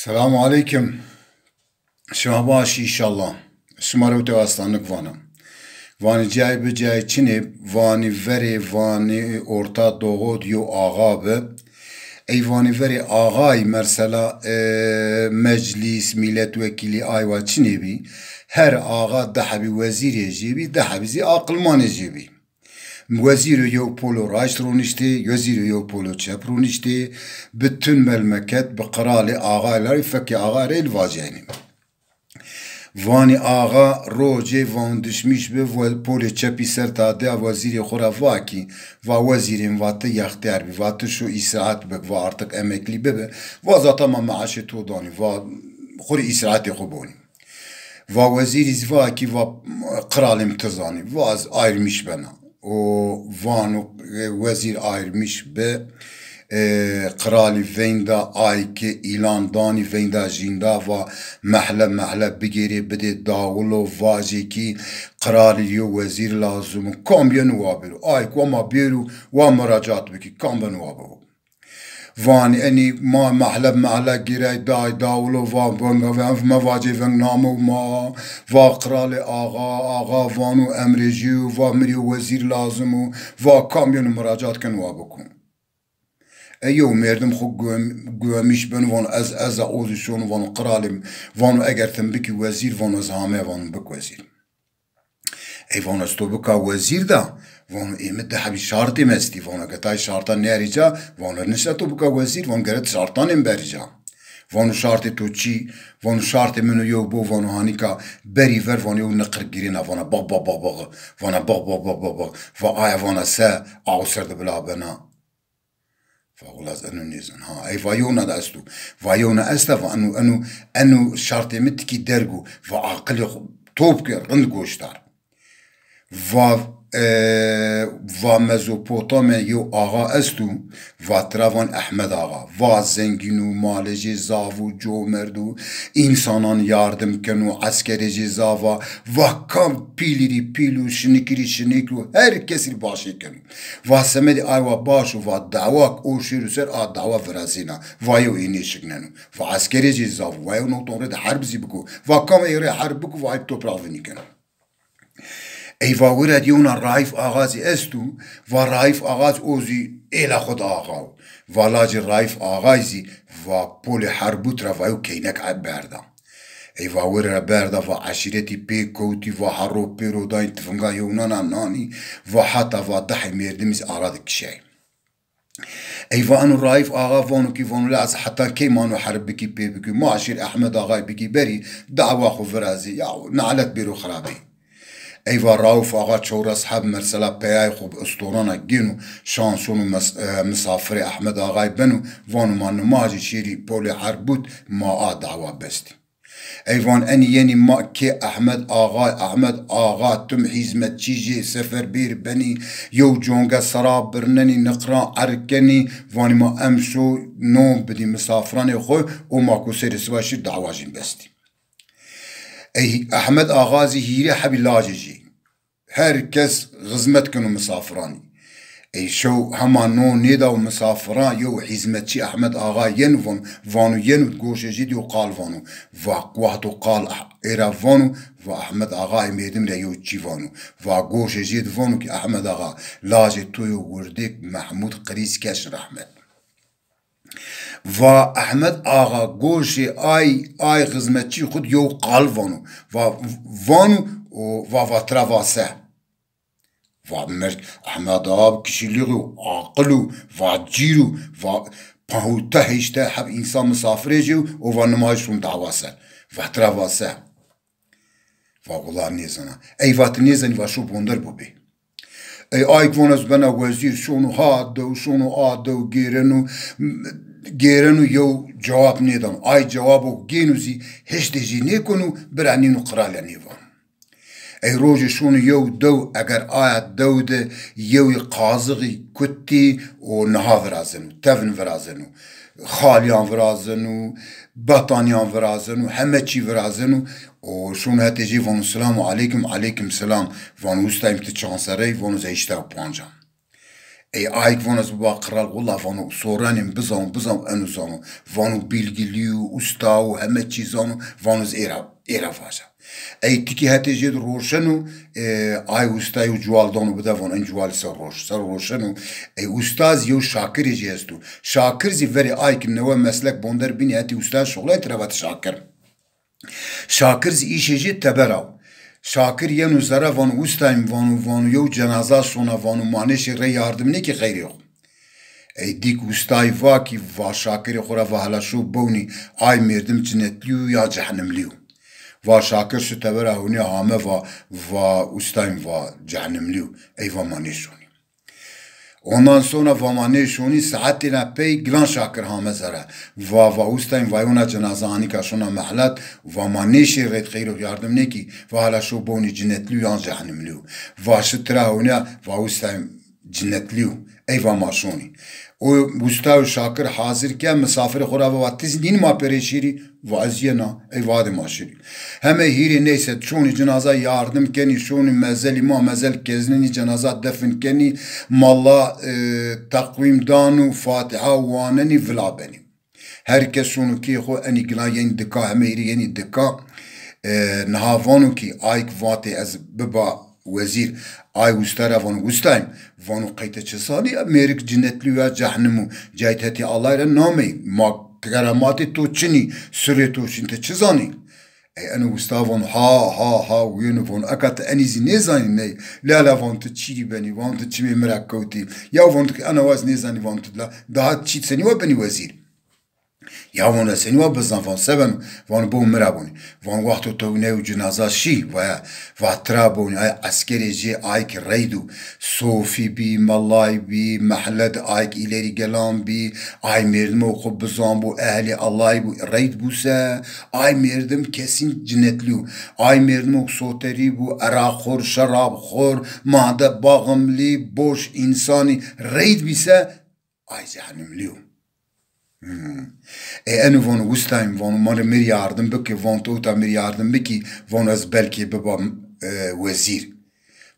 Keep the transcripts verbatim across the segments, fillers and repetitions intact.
Selamu aleykum. Şima baş înşallah. Şima rewte astanik vana. Vanî cayê bi cayê çinê, vanî verê, vanî orta doğu di yo axa bi. Ey vanî verê axayî mersela, e, meclîs, mîletwekîlî aywa çinê bî. Her axa di hebî wezîrê jê bî, di hebî zî aqilmanê jê bî. Wezîro yew polo raşt roniştê, wezîro yew polo çep roniştê, bütün melmeket bi qiralê axayî la rê fekê axa rê li vacenî. Vanî axa rocê van dişmîş bi, ve-, polê çepî ser ta de wezîrê xo ra va kî, va wezîrên, va ti yextiyar bî, va ti şo îstirahat bik, va artık emeklî bibi, va zaten ma meaşê to danî, va xo rê îstirahatê xo bonî. Va wezîrî zî va kî va qiralê mi ti zanî. Va ez ayrmîş bena. O vano, e, wezîr ayrmîş bi, e, qiralî veynda ay ki îlan danî, veynda jînda va mehle mehle bigêrê bidê dawilo, vajê kî qiralî yo wezîr lazim o. Kam yeno wa bêro. Ay ki wa ma bêro, wa muracat bikî, kam beno wa bibo. Vanî enî ma mehle mehle girey day dawilo va venga ve, ev mevacê veng namo ma, va qiralê axa, axa vano emrê jê yo, va mi rê wezîr lazim o, va kam yeno muracat ken wa biko. E yew merdim xo guwem-, guwemîş beno vano ez, ez a, o zî şono vano qiralê mi, vano eger ti mi bikî wezîr, vano ez hame vano bik wezîr. Ey vano ez to bika wezîr da, vano ê mi di hebî şartê mi estî, vano eke tay şartan nêerî ca, vano nişta to bika wezîr, vano gere ti şartanê mi berî ca. Vano şartê to çî, vano şartê min o yew bo, vano hanîka berî ver, vano yew niqir girêna, vana bix bix bix bix, vana bix bix bix bix bix, va aya vana se, aw ser de bila bena. Va wila ez eno nêzan. Ha, ey va yewna de esto. Va yewna esta, va eno, eno, eno şartê mi tikî derg o. Va aqilê xo top ke, rind goş dar. Va, e, va Mezopotame yew axa esto, va tira van Ehmed Axa. Va zengîn o, malê jê zaf o, comerd o, însanan yardim keno, eskerê jê zaf a. Va kam pîlî rî pîl o, şinikî rî şinik o, her kesî rî başê keno. Va semedê ay wa baş o, va dawa o şêro ser a dawa virazêna. Va yew ê nêşikneno. Va eskerê jê zaf o, va yew newton rê de herb zî biko. Va kam ey rê herb biko, va ay topraq vinî keno. Ey va wira di yewna Raîf Axa zî esto, va Raîf Axa zî o zî êla xo de axa o. Va lacê Raîf Axay zî va polê Herbût ra va yew keynek berda. Ey va wira berda, va eşîretî pê kewtî, va herro pêro dayî tifinga yewnan a nanî, va heta va dehê mêrdimî zî ara de kişey. Ey va eno Raîf Axa vano kî vano la ez heta key mano herb bikî pê bikî, ma şêr Ehmed Axay bikî berî, dawa xo virazê, ya nelet bêro xirabê. Ey va Rauf Axa çewres heb mersela peyayê xo bi istorana gêno, şan sono mes-, e, misafirê Ehmed Axay beno, vano ma nimajê şêrî polê Herbût, ma a dawa bestî. Ey van enî yenî ma kê Ehmed Axay, Ehmed Axa tim hîzmetçî jê seferbêr benî, yew conge sera birnenî, niqran erg kenî, vanî ma emşo non bidî misafiranê xo û ma ko serê siba şîr dawa jîn bestî. Ey Ehmed Axa zî hîrê hebî lajê jî. Her kes xizmet keno misafiranî. Ey şew hema no nêdaw misafiran, yew hîzmetçî Ehmed Axa yeno van-, vano yeno goşê jê dîyo qal vano. Va wexto qal ê ra vano, va Ehmed Axa ê mêrdim ra yew çî vano. Va goşê jê di vano kî Ehmed Axa, lajê to yo wirdêk Mehmûd Qirîzkeş rehmet. Va Ehmed Axa goşê ay, ay xizmetçî xwu di yew qal vano. Va, vano, o, va, va tira va se. Va merd, Ehmed Axa kişîlîxî yo, aqil o, va cîr o, va pahûte heşte heb însan misafirê jê yo, o va nimaj şûn dawa ser. Va tira va se. Va wila nêzana. Ey va ti nêzanî, va şo bonder bibê. Ey ay ki vano ez bena wezîr, şono ha dew, şono a dew, gêreno, gêreno yew cewab nêdano. Ay cewabo gêno zî hiştê jê nêkono, bira nîno qirale nêvano. Ey rojê şono yew dew, eger aya dew de yewî qazixî kutî û niha virazeno, tevn virazeno. Xalîyan virazeno, betanîyan virazeno, heme çî virazeno. Û şono hetê jê vano, "Selamu aleykum." "Aleykum selam." Vano, "Ustayê mi, ti çand serre yî?" Vano, "Ez heştay û panc a." Ey ayk vano ez biba qral, willa vano sorenên bizano, bizano eno zano. Vano bîlgilî yo, usta yo, heme çî zano, vano ez ê ra, ê ra vaja. Ey tikî hetê jê di roşeno, e, ay usta yew cuwal dano bide, vano en cuwalî ser roş, ser roşeno. Ey usta zî yew şakirê jê esto. Şakir zî verê ayk newe meslek bonder bînî hetê usta şuxlay tira vat şakir. Şakir zî îşê jê teber a. Şakir yeno zere vano, ustayim vano, vano yew cenaza şona vano, ma nêşê rey yardim nêkî xeyrê xo. Ey dîk ustayî va kî, va şakirê xo ra va hela şo bewnî, ay mêrdim cinetlî yo ya cehnimlî yo. Va şakir şi tebera hûnîya hame va, va ustayim va cehnimlî yo. Ey va ma nêşonî. Ondan sonra va ma nêşonî, saetêna pey gilan şakir hame zere. Va, va ustayim, va yona cenaza anîka şona mehlet, va ma nêşê reyt xeyro yardim nêkî, va hela şo bonî cinetlî yo yan cehnimlî yo. Va şi tira hewniya, va ustayim cinetlî yo. Ey va ma şonî. O usta û şakir hazir ke, misafirê xo ra va, va ti zî nînî ma pêrê şîrî? Va ez yena, ey va de ma şirî. Heme hîrê neyse çonî cenaza yardim kenî, şonî mezelî ma mezel keznenî, cenaza defin kenî, malla, e, teqwîm dan û fatiha wanenî vila benî. Her kes şono kê xo enî gila yenî dika, heme hîrê yenî dika. E, niha vano kî ayk vatê ez biba wezîr, ay usta ra vano, ustayim, vano qey ti çi zanî? Mêrik cinetlî ya cehnimû, cayt hetê Allay ra namey, ma keramatê to çinî, sirrê to çin, ti çi zanî? Ey eno usta vano, ha, ha, ha, wîyeno vano, eka ti enî zî nêzanî ney? La la vano ti çîrî benî, vano ti çimê mi ra kewtî. Ya vano ti ena waz nêzanî, vano ti la, daha çî senî wa benî wezîr? Ya vano senî wa bizan, vano se beno? Vano bo mi ra bonî. Vano wexto to neyo cenaza şî, va ya, va tira bonî, ay eskerê jê ayk reyd o. Sofî bî, melay bî, mehle di ayk îlerî gelan bî, ay mêrdimo xo bizan bo, ehlê Allay bo, reyd bo se, ay mêrdim kesîn cinetlî yo. Ay mêrdimo soterî bo, eraqxor, şerabxor, made baximlî, boş însanî reyd bî se, ay cehnimlî yo. Hmm. E, eno vano, ustayim, vano, ma rê mi rê yardim bike, vano, ti ewta mi rê yardim bikî, vano, ez belkî bibam, e, wezîr.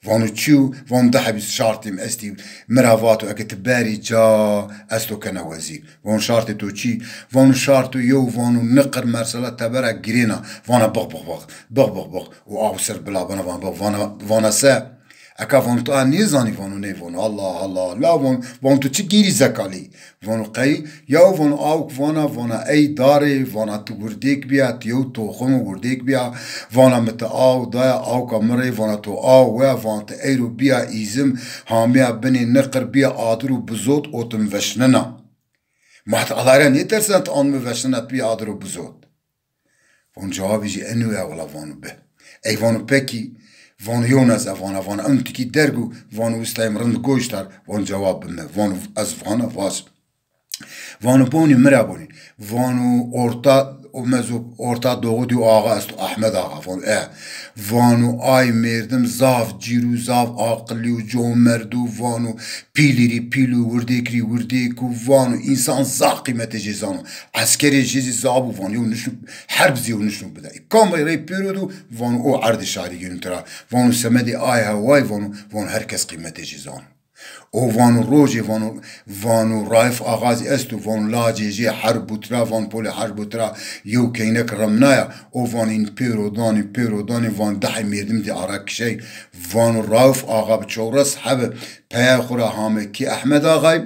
Vano, çi yo? Vano, di hebî şartê mi estî, mi ra vato, eke ti berî ca, ez to kena wezîr. Vano, şartê to çi? Vano, şarto yew, vano, niqir mersela tebera girêna, vana bix, bix, bix, bix, bix, bix. Û aw ser bila bena, vana bix, vana, vana se? Eka vano, tu a nêzanî? Vano, ney. Vano, Allah, Allah, la, vano, vano, tu çi gîrî zekalî? Vano, qey? Yaw, vano, awk vana, vana, ey darê, vana, ti wirdêk bîya, ti yew toxim wirdêk bîya, vana, mi ti aw daya, awka mi rê, vana, to aw weya, vana, ti eyro bîya îzim, hamîya binê niqir bîya adir û bizot, o ti mi veşnena. Ma ti Allay ra nêtersena, ti an mi veşnena bîya adir û bizot? Vano, cewabê jê eno ya, wela vano bi. Ey vano, pekî, vano, yewna ez vana, vana, en tikî derg o, vano, ustayim rind goş dar, vano, cewab bi mi, vano, ez vana, vaj. Vano, bonî mi ra bonî. Vano, orta, o mezo, orta doğu di o axa esto, Ahmed Axa, vano, e. Vano, ay mêrdim zaf cîr o, zaf aqilî yo, comerd o, vano, pîlî rî pîl o, wirdêk rî wirdêk o, vano, însan zaf qîmetê jê zano. Eskerê jê zî zaf bo, vano, yew nişno, herb zî yew nişno bide. Kamrê rey pêro do, vano, o erdê şarî gêno tira. Vano, semedê ay heway, vano, vano, her kes qîmetê jê zano. O vano, rojê, vano, vano, Raif Axa zî esto, vano, lacê jê herb bo tira, vano, polê herb bo tira, yew keynek remnaya. O vano, în pêro danê, pêro danê, vano, dehê mêrdim di ara kişey. Vano, Rauf Axa bi çewres hebe peya xo ra hame kê Ehmed Axay,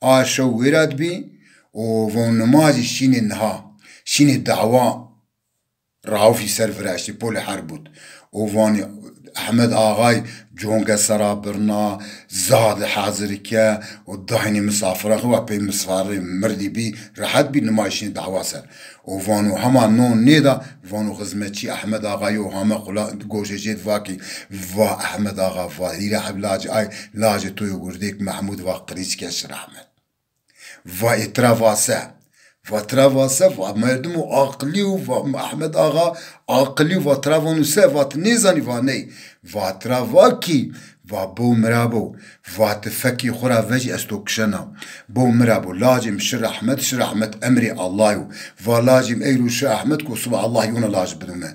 a şew wêra di bî, û von nimajî şînê niha, şînê dawa Raufî ser viraştî, polê herb ûd. Û vanî Ehmed Axay conge sera birna, zade hazir ke û daynî misafiran xo wa pey misafirê mirdî bî, rehet bî, nimajî şînê dawa ser. Û vano hema non nêda, vano xizmetçî Ehmed Axayî û hame qula goşê jê di va kî, va Ehmed Axa, va hîrê heb lacê ay, lacê to yo wirdêk Mehmûd, va qirîç ke şi rehmet. Va ê tira va se? Va tira va se? Va merdimo aqilî yo, va Ehmed Axa aqilî yo, va tira vano se? Va ti nêzanî? Va ney. Va tira va kî, va bo mi ra bo, va ti fekê xo ra vejî ez to kişena. Bo mi ra bo, lacê mi şi rehmet, şi rehmet emrê Allay o. Va lacê mi eyro şi Ehmed ko siba Allah yona lac bido mi.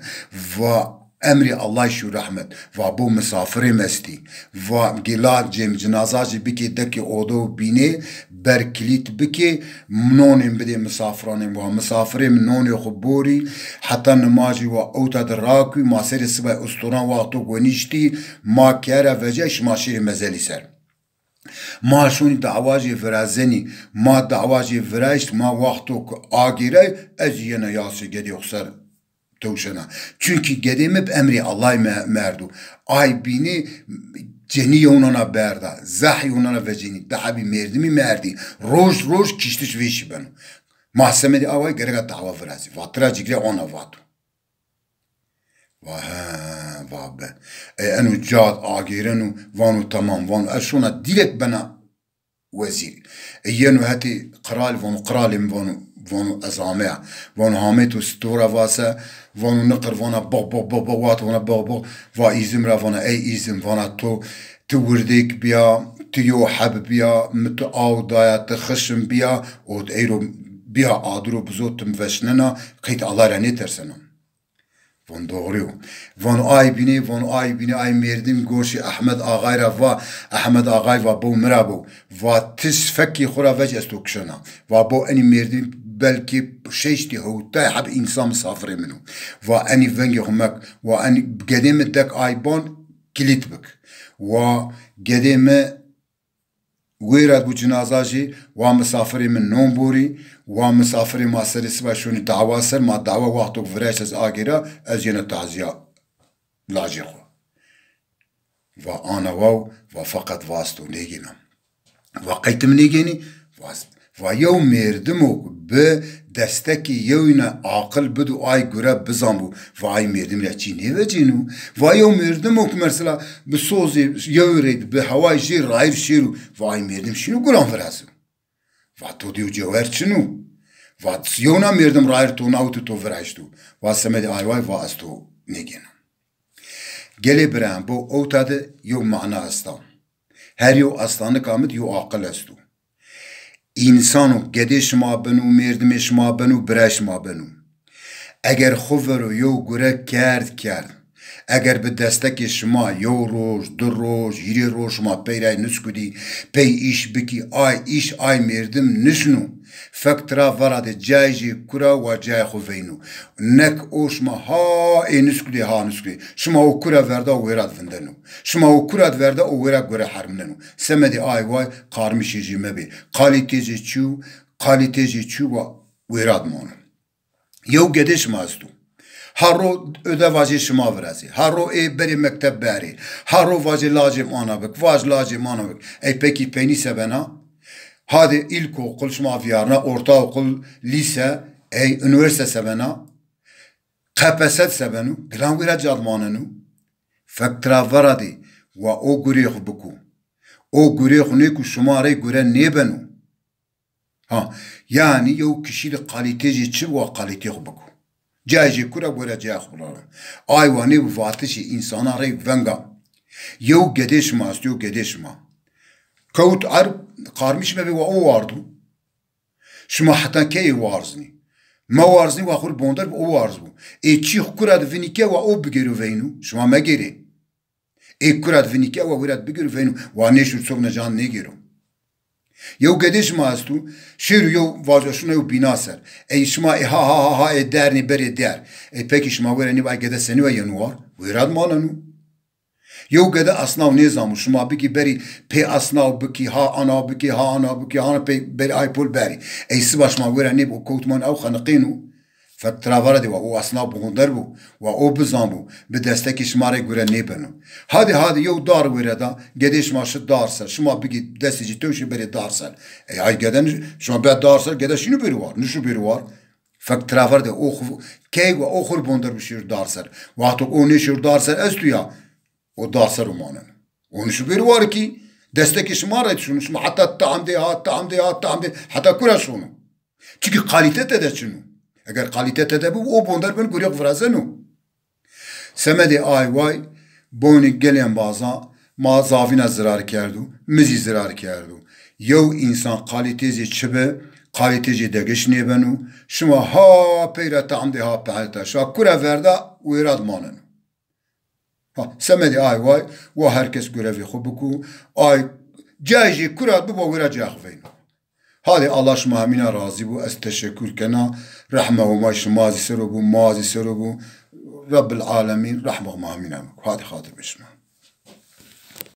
Va Emrê Allay şî û rehmet. Va bo misafirê mi estî. Va gila cêm cinaza jî bikê dekê odo bînê, ber kilît bikê, nonên bidê misafiranê mi. Va misafirê mi nonê xwu borî, heta nimajî wa ewta di rakû, ma serê sibay ustoran waxto gonîştî, ma kera vecay şima şêrê mezelî ser. Ma şonî dawa jê virazenî, ma dawa jê viraşt, ma waxto ku agêray, ez yena yasê gedê xwu ser tewşena. Çunkî gedê mi bi emrê Allahî me-, merdo. Ay bînê cenî yewnana berda, zehî yewnana vecenî, di hebî mêrdimî merdî. Roj roj kiştiş vêşî beno. Ma semedê away gereka dawa virazî. Vatira cigre ona vato. Va he, va be. E, eno cad agêreno, vano tamam, vano ez şona dîrek bena wezîrî. E, yeno hetê qiralî, vano qiralê mi, vano, vano ez ameya. Vano hamê to stora vase, vano niqir, vana bix, bix, bix, bix, wat vana bix, bix. Va Îzim ra vana ey Îzim, vana to, ti wirdêk bîya, ti yew heb bîya, mi tu aw daya, ti xişm bîya, ot eyro bîya adiro bizo tim veşnena, qeyt Allah ra nêtersena. Von doğru yo. Von ay bînê, von ay bînê, ay mêrdim goşê Ehmed Axay ra va, Ehmed Axay va bo mi ra bo. Va ti fekê xwu ra vec ez to kişena. Va bo enî mêrdim belkî şeştî hewtay heb însan misafirê min o. Va enî vengê xwu mek, va enî gedê mi dek ay ban kilît bik. Wa gedê mi Wêra bu cinaza jî wa misafirê min non borî, wa misafirê ma serê siba şonî dawa ser, ma dawa waxto viraşt ez agêra, ez yena tazîya lajê xwu. Va ana waw, va feqet va ez to nêgêna. Va qey ti mi nêgênî? Va, va yew mêrdimo bi destekê yewîne aqil bido ay gure bizanbo, va ay mêrdim ra çî nêvecêno. Va yew mêrdimo ki mesela bi sozê yewî rê, bi hewayê jê rayîr şêro, va ay mêrdim şîno guran virazo. Va to dî yew cewher çin o. Va yewna mêrdim rayîr to nawito to viraşto. Va semedê ay way va ez to nêgêna. Gelê birayên, bo ewta de yew mana esta. Her yew aslanika mi de yew aqil esto. Însano gedê şima beno, mêrdimê şima beno, birayê şima beno. Eger xwu vero yew gure kerd kerd, eger bi destekê şima yew roj, di roj, hîrê roj şima pey ray niskudî, pey îş bikî, ay îş, ay mêrdim nişno. Fek tira vera de cayê jê kura wa cayê xwu veyno. Nek o şima ha ê niskudê ha niskudê. Şima o kura verda o wêra de vindeno. Şima o kura de verda o wêra gore hermineno. Semedê ay way qarmişê jê mebê. Qalîtê jê çi yo, qalîtê jê çi yo wa wêra de mano. Yew gedê şima esto. Ha ro öde vajê şima virazê. Ha ro ê berê mekteb berê. Ha ro vajê lajê mi ana bik. Vaj lajê mi ana bik. Ey pekî peynî se bena? Hadê îlkokul şima vîyarna, ortaokul, lîse, ey unîversîte se bena? K P S se beno? Gilan wêra cad maneno. Fek tira vera dê wa o gurê xwu biko. O gurê xwu nêko şima rey gure nêbeno. Ha, yanî yew kişî de qalîtê jê çi wa qalîtê xwu biko. Cayê jê kura gure cayê xwu ra. Ay wa nêbi vatişê însana rey venga. Yew gedê şima est, yew gedê şima. Kewt erb, qarmiş mebê wa o wardo. Şima heta keyê warznî? Me warznî wa xwu rê bonder bi o warz bo. Ê çî xwu kura de vinî ke wa o bigêro veyno. Şima megêrê. Ê kura de vinî ke wa wira de bigêro veyno. Wa nêşir çovna can nêgêro. Yew gedê şima esto, şêro yew vajo şuna yew bîna ser. Ey şima ê ha ha ha ha ê dernê berê der. Ey pekî şima wêra nêbi ay gede senî wa yeno war? Wêra de maneno. Yew gede asnaw nêzamo, şima bikî berî pê asnaw bikî, ha anaw bikî, ha anaw bikî, ha pê berî ay pol berî. Ey siba şima wêra nêbi o kewt man ew xeniqêno. Fek tira vera dê wa o asnaw bi honder bo, wa o bizanbo, bi destekê şima rê gure nêbeno. Hadê hadê yew dar wêre da, gedê şima şi dar ser, şima bigî destê jê tewşê berê dar ser. Ey ay gede nîş-, şima be dar ser, gede şîno bêro war, nişo bêro war. Fek tira vera dê o xwu, key wa o xwu rê bonder bo şêro dar ser. Waxto o nêşêro dar ser esto ya, o dar ser o maneno. O nişo bêro war kî, destekê şima rê şono, şima heta tam dê ha, tam dê ha, tam dê, heta kura şono. Çunkî qalîte tede çin o. Eger qalîte tede bibo, o bonder beno, gurê xwu virazeno. Semedê ay way, bonî gelê embazan, ma zavîna zirar kerdo, mi zî zirar kerdo. Yew însan qalîtê zî çi bi, qalîtê zî degiş nêbeno. Şima ha pey ra tam dê ha peheta. Şima kura verda, wêra de maneno. Semedê ay way, wa her kes gurevê xwu biku, ay cayê jê kurat bibo wira cayê xwu veyno. Hadê Allah şima hemîna razî bo, ez teşekur kena, rehma Homay şima zî ser o bo, ma zî ser o bo, Rebbil Alemîn rehma Homa hemîna biku. Hadê xatir be şima.